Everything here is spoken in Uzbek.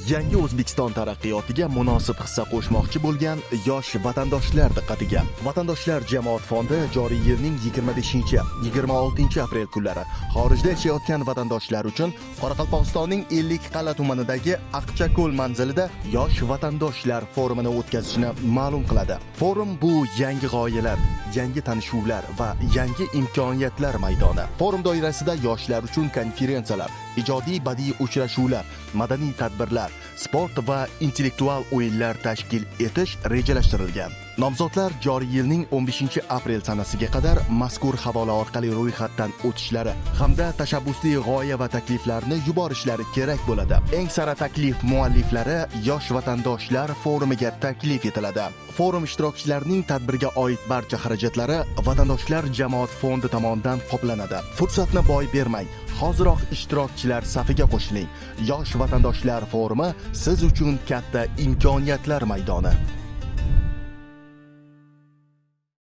Yangi O'zbekiston taraqqiyotiga munosib hissa qo'shmoqchi bo'lgan yosh vatandoshlar diqqatiga. Vatandoshlar jamoat fondi joriy yilning 25-26 aprel kunlari xorijda yashayotgan vatandoshlar uchun Qoraqalpog'istonning Ellikqal'a tumanidagi Aqchako'l manzilida Yosh vatandoshlar forumini o'tkazishni ma'lum qiladi. Forum bu yangi g'oyalar, yangi tanishuvlar va yangi imkoniyatlar maydoni. Forum doirasida yoshlar uchun konferensiyalar, ijodiy badiiy uchrashuvlar, madaniy tadbirlar, sport va intellektual o'yinlar tashkil etish rejalashtirilgan. Nomzodlar joriy yilning 15 aprel sanasiga qadar mazkur havola orqali ro'yxatdan o'tishlari hamda tashabbusli g'oya va takliflarni yuborishlari kerak bo'ladi. Eng sara taklif mualliflari Yosh vatandoshlar forumiga taklif etiladi. Forum ishtirokchilarining tadbirga oid barcha xarajatlari Vatandoshlar jamoat fondi tomonidan qoplanadi. Fursatni boy bermang. Hoziroq ishtirokchilar safiga qo'shiling. Yosh vatandoshlar forumi siz uchun katta imkoniyatlar maydoni.